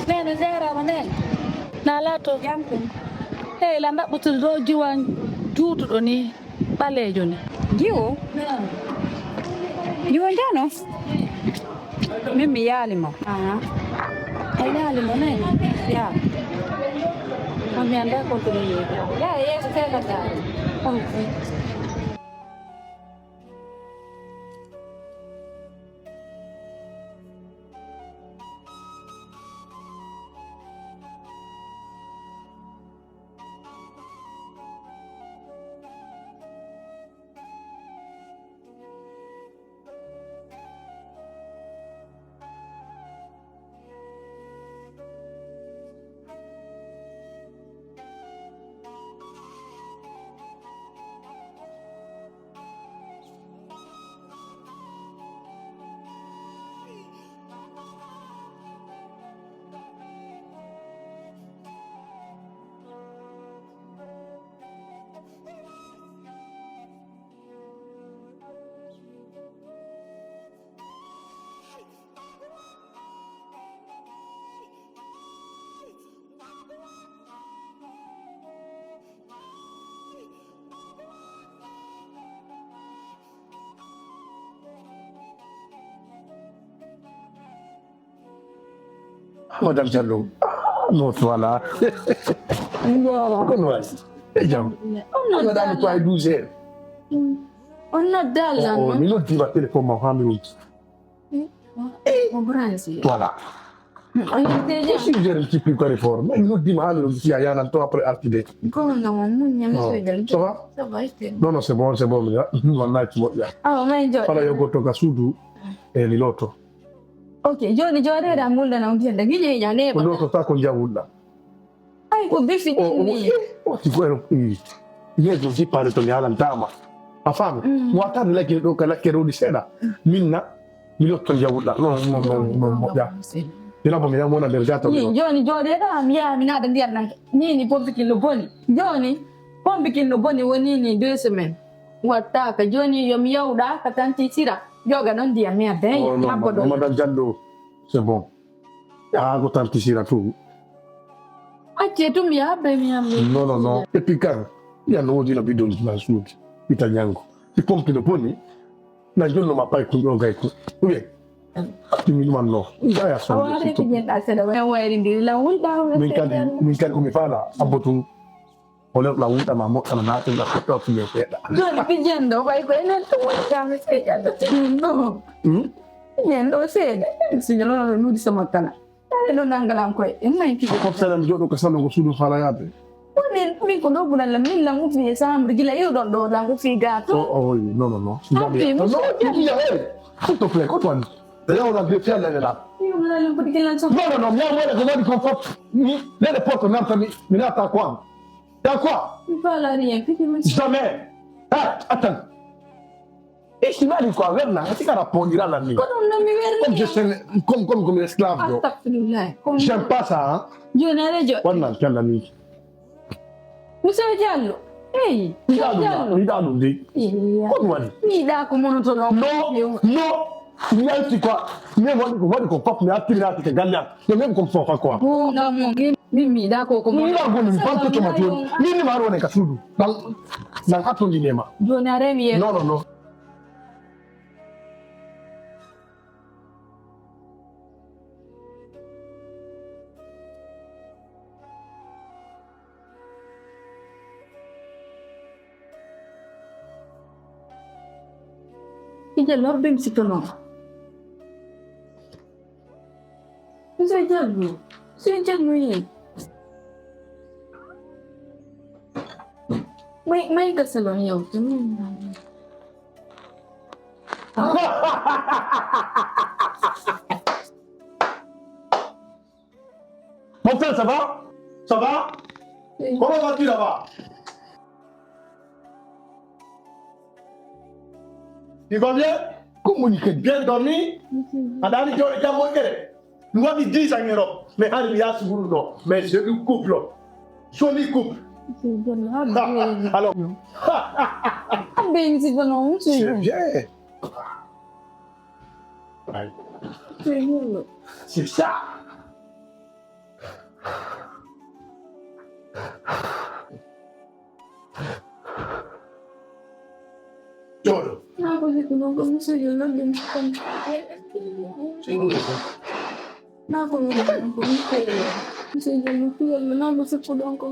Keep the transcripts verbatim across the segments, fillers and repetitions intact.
Nene, jarama, nene. Na laato. Jam tan. Hey, la ndaɓɓutude ɗo jiwan juutuɗo ni, ɓaleejo ni. Jiwo? Jiwo njano? Min mi yaali mo. Aha. A yaali mo, nene? Ya. On mi anda ko to ni. Ya, yeso seeɗa ka. Madame Diallo, ah, non, voilà. Non, non, non. E jam. On noddaani ko ay douze heures. On noddaani lan, oh, non? Mi noddiima téléphone ma haa mi wonti. Eh, on branché. Voilà. On noddaani. Je suis jeune, je suis plus fort. Mais mi noddiima haa mi wonti, si a yanan to après artude. Ko on non, non, non, non. Ça va? Ça va, ete. Non, non, c'est bon, c'est bon. Mi wa-, mi wannaa ci moƴƴa. Ah, mais je- Fala yo goɗɗo ka suudu. E mi looto. Ok, jooni jooɗeede am ngulɗan on diyan da giñe ña ne. Ko looto ta ko njawulɗa. Ay, ko bifi o, o, ni. O, ti ko ero, mm. Yeeso si paale to mi haalantama. A faami? Mm. Mo wattaade lakkere ɗo ka lakkere woni seeɗa. Min na, mi lotto njawulɗa. Non, non, non, non, moƴƴa. Ina bo mi yamona nder gata. Ni, jooni jooɗeede am yaa mi naada ndiyan nan. Ni, ni pompikin no boni. Jooni, pompikin no boni woni ni deux semaines. Wattaaka. Jooni yo mi yawɗa ka tanti sira. Joga non ndiyan mi adda. Oh, non, non, non, madame Diallo, c'est bon. Ah, ko tanti sira tu. Acce tum ya be mi am. Non, non, non. Et puis kan, ya no wodi no bidon na suudu. Ita nyango. I pompe no boni. Na jonno ma pay kun ɗo gay kun. Ou bien, ati min man no. Nda ya so. Aware ti jen da se da wa wayri ndi la wul da. Min kadi, min kadi ko mi fala abotu. O ler la wul da ma mo kana na tin da ko to ki ye da. Jooni pijen ɗo ɓay ko enen to woni kam seeɗa. No. Hmm? Pijen ɗo seeɗa. Si jono no nudi sama kala. Ay no nangalan koy. En may ki. Ko salam joɗo ko salon ko suudu fala yaade. Woni min ko ɗo bulan la min langu fi chambre gila yo ɗon ɗo langu fi gato. Oh, oh, oui, non, non, non. Ah, oui, non, non, non, non, eh, s'il te plaît, ko ton. D'ailleurs, on a bien fait la là. Yo, on a le petit lan so. Non, non, non, moi, moi, je vais dire comme ça. Ni, les portes, non, ça, mi, mi n'a pas quoi. T'as quoi? Il faut la rien, puis tu me Jamais. Ah, attends. Et je m'ai dit quoi, là, c'est qu'elle a pondu là, là, là. Comme je suis, comme, comme, comme esclave, yo. Astaghfirullah. J'aime pas ça, hein. Yo, na le jo. Wannan kan da ni. Musa Jallo. Hey, Jallo. Jallo, Jallo, de. Iya. Kon wani. Ni da ko mono to no. No, no. Ni alti quoi. Mais wani ko, wani ko pap, mais alti na ti galle. Mais même comme ça, quoi. Bon, non, mon. Min mi da ko ko mo. Ni la goni mi panto to ma to. Ni ni maro ne ka suudu. Dan dan ato ni nema. Jona remi. Non, non, non. Ije lor bim sitono. Monsieur Diallo, Monsieur Diallo, ye. Mai, mai ga salon yau. Mon frère, ça va? Ça va? Oui. Comment vas-tu là-bas? Tu vas bien? Comment il fait? Bien dormi? Aɗa ani jooɗo jam moƴƴere. Mi waɗi dix ans Europe. Mais hari mi yaasi wuro ɗo. Mais joli couple. Joli couple. Alors. C'est bien. Aïe. C'est ça. Jooɗo. Naa ko sikku ɗon ko mi sujjo non ɗum. Naa ko mi ɗon ko mi sujjo. Mi sujjo mi sujjo naa ko sikku ɗon ko.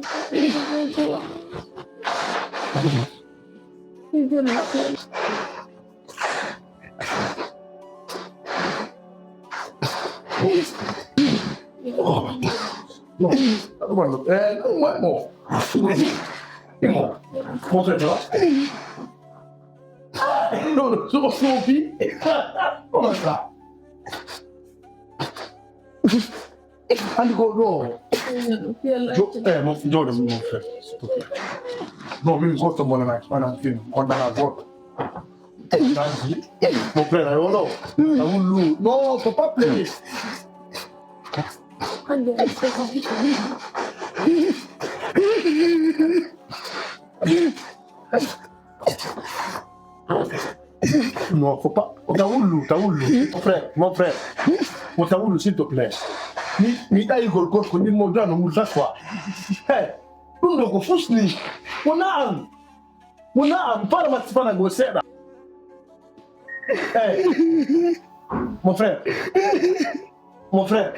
Andi ko ɗo. Jo- eh, mo- jooɗo, mon frère, s'il te plaît. Non, min goto mo nana, manan fin, on nana goto. Mon frère, ayo, non. Non, faut pas pleurer. Non, faut pas. Tawullu, tawullu. Mon frère, mon frère. Mo tawullu, s'il te plaît. Mi mi ɗayigol gorko ni mo dano wul chaque fois. Hey, ɗum ɗo ko fusni. Wona an. Wona an, para ma sifana go seeɗa. Hey. Mon frère. Mon frère.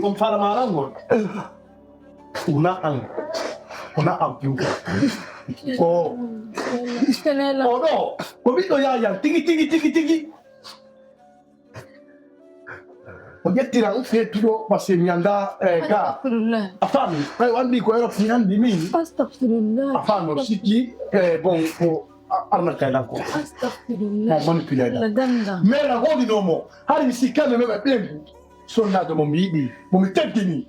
On fala marango. Una an. Una an piu. Ko. Oɗo. Ko ɓiɗɗo yayan tigi tigi tigi tigi. O ƴettira feetuɗo parce que mi annda eh, ga. A faami. Ɓay o anndi ko Europe mi anndi min. A faami o sikki eh, bon ko arnakaylanko. Mo manipuleyla. Mais na wodinomo hari mi sikkano meɓa ɓengu. Sonnaajo mo mi yiɗi mo mi teddini.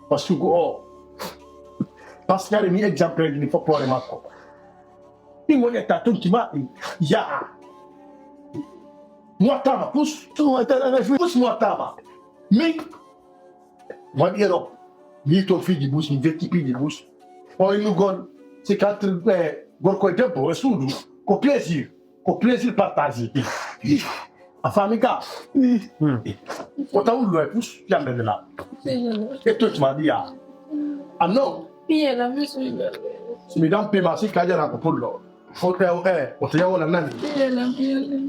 Parce que o parce que hari mi exemple ni foppoore makko. Ɗin woni etta tonti ma ɗin yaa. Mottama pus. Pus mottama. Min waɗi Europe. Mi to fiji bus mi vecci piji bus. O innugol si quatre gorko e debbo e suudu ko plaisir. Ko plaisir partagé. A faami ka? Ko tawullo e pus yamɓe nde laaɓa. E tottuma ɗiya. Anno. Ɓiyela mi suuɗa. Mi dan pema si kajara ko pullo. Wota yaw eh wota yaw wala nani.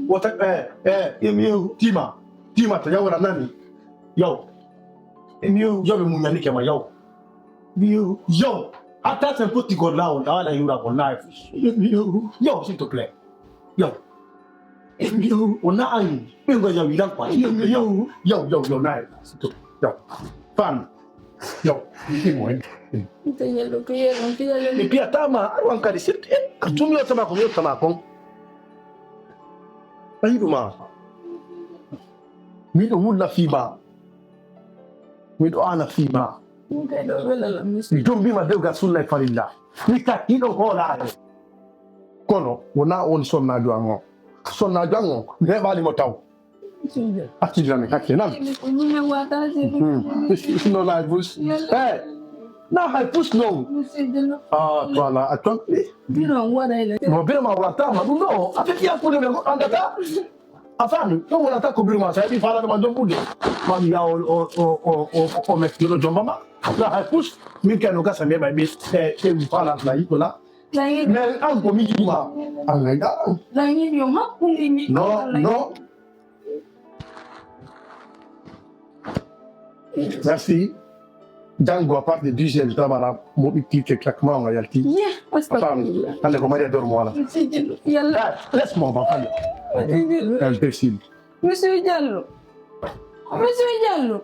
Wota eh eh. Yemi yaw. Tima. Tima ta yaw wala nani. Yaw. Yemi yaw. Yaw ɓe muñani kema yaw. Yaw. Yaw. Atta sen potti gol lawol ɗa wala yura gol nayi fus. Yemi yaw. Yaw s'il te plaît. Yaw. Yemi yaw. O na an ɓe go yaw ilan kwa. Yemi yaw. Yaw yaw yaw nayi. S'il te plaît. Yaw. Fan. Yo, imo en. Ɓe piyatama aɗa wankadi sirti en. Tum yottama kon yottama kon. Ayiɗuma. Miɗo wulla fima. Miɗo ana fima. Mi dombima dewgal sunna e farilla. Mi takkiɗo hoolaare. Kono wona on sonnajo an on. Sonnajo an on mi heɓalimo taw. Accidina mi hakke nan. No life bus. Eh. Na hay pus no. Ah, voilà. Attends. Biro wada ile. No biro ma wata ma no. Avec ya ko le andata. A faami ɗum wonata ko biro ma sa heɓi faalade ma jombude. Mami ya o o o o o o mekkiɗo jombama. Na hay pus. Min kay no gasa mema mi e e mi faalata na yiɗɗo na. Mais an ko miiji ɗuma. An gayɗa. Non, non. Merci. Janngo à partir de dix heures mi tawata mo ɓitti te claquement o yalti. Ye, astagfirullah. Hannde ko Maria Dor mo wala. Yalla. Laisse moi, hannde. Imbecile. Monsieur Diallo. Monsieur Diallo.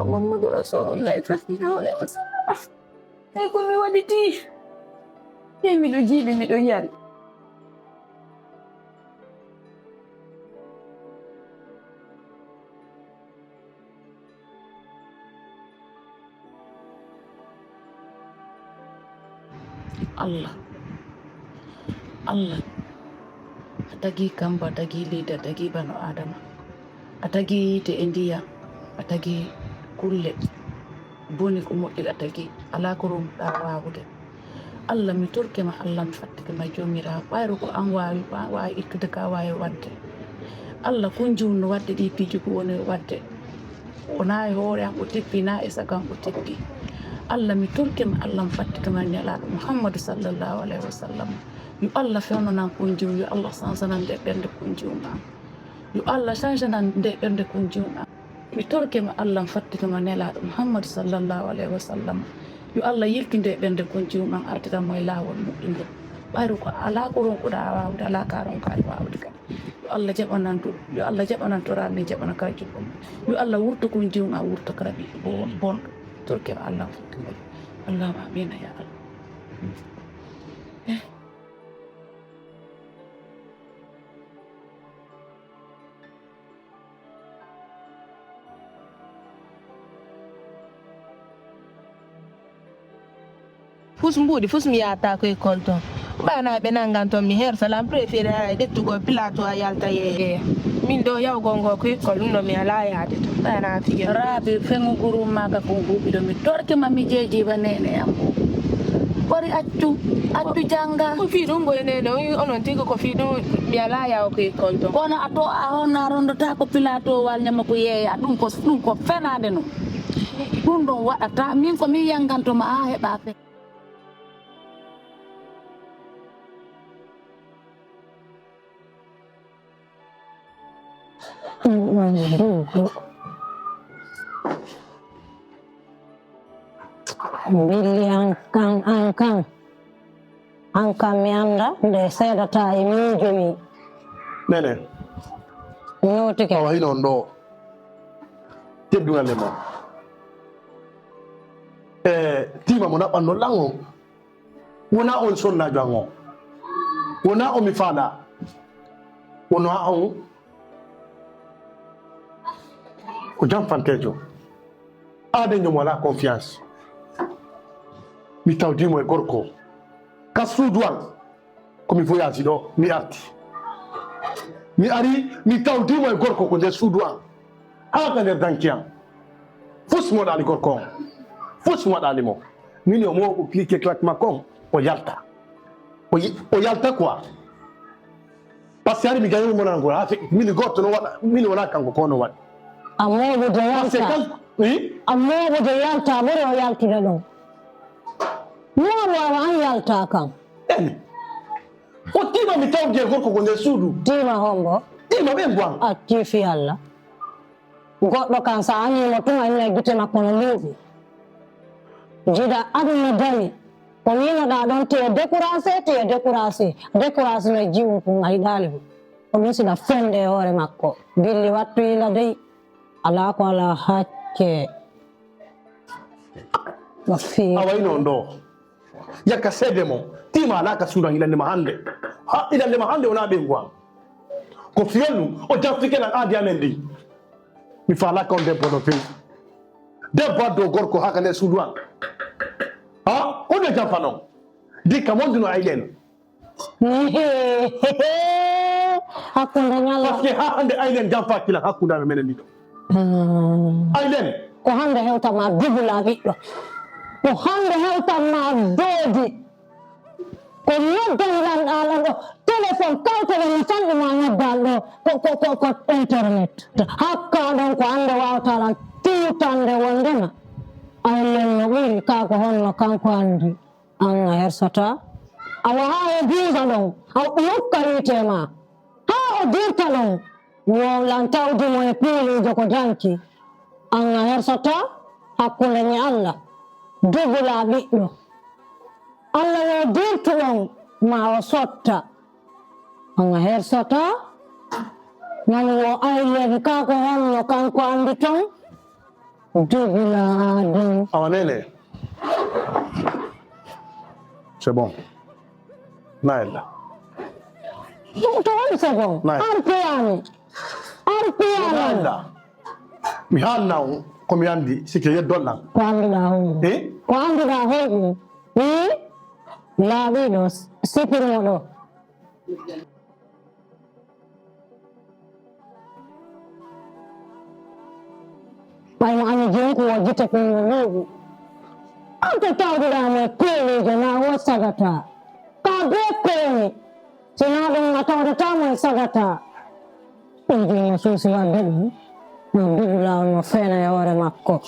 Mamadou Rasulullah. Tawi ko mi waɗiti? Tawi miɗo jiiɓi, miɗo yari. Allah. Allah. A tagi kambo, a tagi leydi, a tagi bano Adama. A tagi yiite e ndiyam, a tagi kulle boni ko moƴƴi, a tagi alaa ko rompuɗaa waawude. Allah, mi torke ma, Allah, mi fattike ma, Joomiraawo, ɓayro ko an waawi, ko an waawi ittude, ko an waawi waɗde. Allah, ko jumno waɗde ɗi piiji ko woni waɗde. Wonaa e hoore am o teppi, naa e sago am o teppi. Allah, mi torke ma, Allah, mi fattito ma e Nelaaɗo Muhammadu sallallahu alayhi wa sallam. Yo Allah fewnanan kon jiwum, yo Allah sansanan nde ɓernde kon jiwum am. Yo Allah sansanan nde ɓernde kon jiwum am. Mi torke ma, Allah, mi fattito ma e Nelaaɗo Muhammadu sallallahu alayhi wa sallam. Yo Allah yiltu nde ɓernde kon jiwum am, artiran mo e laawol moƴƴungol. Ɓayru ko alaa ko ronkuɗaa waawde, alaa ka ronkaali waawde kadi. Yo Allah jaɓanan to, yo Allah jaɓanan toraare nden, jaɓana kala juɓɓo mum. Yo Allah wurto kon jiwum am, wurto kala ɓiɗɗo bo-, bonɗo. Torke ma, Allah wurto mo. Allahumma amiina ya Allah. Fus mbuuɗi, fus mi yaata ko école toon. Ɓayna ɓe nanngan toon, mi hersa lan préféré hay ƴettugol plateau a yalta yeeya. Min ɗo yawgol ngol ko école, ɗum ɗo mi alaa yaade toon. Ɓayna figure. Raabi, feŋu guru maaga ko mbuuɓi ɗo, mi torke ma, mi jeeji ba neene am. Ɓori accu, accu jannga. Ko fii ɗum ɓoy neene, on, onon tigi ko fii ɗum mi alaa yaw ko école toon. Kono a to a honna a rondotaako plateau wal ñama ko yeeya, ɗum ko, ɗum ko fenaande non. Ɗum ɗon waɗata, min ko min yannganto ma haa heɓa fe. Billi an kan, an kan. An kan mi annda nde seedata e miijo mi. Nene. Ñootike. Awa hino on ɗo. Teddungal e ma. E tima mo naɓɓanno lan on. Wona on sonnaajo an on. Wona on mi faala. Wona on ko janfanteejo. Aaden ñomo alaa confiance. Mi tawdii mo e gorko. Ka suudu an. Ko mi voyage ɗo, mi arti. Mi ari, mi tawdii mo e gorko ko nder suudu an. Haa ka nder danki an. Fus mo waɗaali gorko on. Fus mo waɗaali mo. Min o mo o cliquer claque makko on, o yalta. O yi-, o yalta quoi. Parce que hari mi gaño mo nan gora, ha fe-, min goto no waɗa, min wona kanko ko no waɗi. A mooɓude Parce que yalta. Kan, oui. A mooɓude yalta, ɓuri o yaltude ɗum. Mooɓo awa an yalta kan. Emi. O tima mi tawde gorko ko nder suudu. Tima hombo? Tima ɓen gwan. A tiifi Allah. Goɗɗo kan, so a anii mo tuma, ina gite makko no luuɓi. Jiɗa aduna dami. Ko wiinoɗaa ɗon, tiye découragé, tiye découragé. Découragé na jiwum kun, a yiɗaali mo. Ko ɗum sina fonde e hoore makko. Billi wattu ila dey. Alaa ko alaa hakke. No feewi. A wayno ɗo. Yakka seede mo. Tima alaa ka suudan ilande ma hannde. Ha, ilande ma hannde wonaa ɓeyngu am. Ko fiyol ɗum. O jaffike lan aadi amen ndi. Mi faalaaka on debbo no feewi. Debbo addo gorko haa ka nder suudu am. Ha? Ko nde jamfa non? Dikka mon duno aylen. Hakkunde ñalla. Parce que haa hannde aylen jamfaaki lan hakkunde amen menen ɗiɗo. Hmm. Aylen. Ko hannde hewta ma dubula ɓiɗɗo. Ko hannde hewta ma doodi. Ko noddan lan alan ɗo. Téléphone kawtene mi tan ɗum a noddan ɗo. Ko, ko, ko, ko internet. Hakka ɗon ko hannde wawata lan tiwtande wondema. Aylen no ɓuri ka ko honno kanko anndi. An a hersataa. Awa haa o diida ɗon, a ukka yiite ma. Haa o dirta ɗon, wowlan tawdi mo e piiliijo ko danki. An a hersataa, hakkunde mi Alla. Dugula ɓiɗɗo. Alla yo dirtu ɗon, ma o sotta. An a hersataa, nani wo aylen ka ko honno kanko anndi ton? Dugula ɗum. Awa nene. C'est bon. Naila. To woni c'est bon. Naila. Arpeyani. Arpeyani. Naila. Mi haalna on ko mi anndi, sikke yeddon lan. Ko annduɗaa honɗum? Eh? Ko annduɗaa honɗum? Eh? Laaɓiiɗo, sipirmo ɗo. Ɓay mo ami jonku o gite kun no luuɓi. An to tawduɗaa mo e kooliijo naa o sagata. Ka bee kooni, si naa ɗum a tawdataa mo e sagata. Ɗum jey mo suusi wadde ɗum. Abdullahi no feena e hoore makko.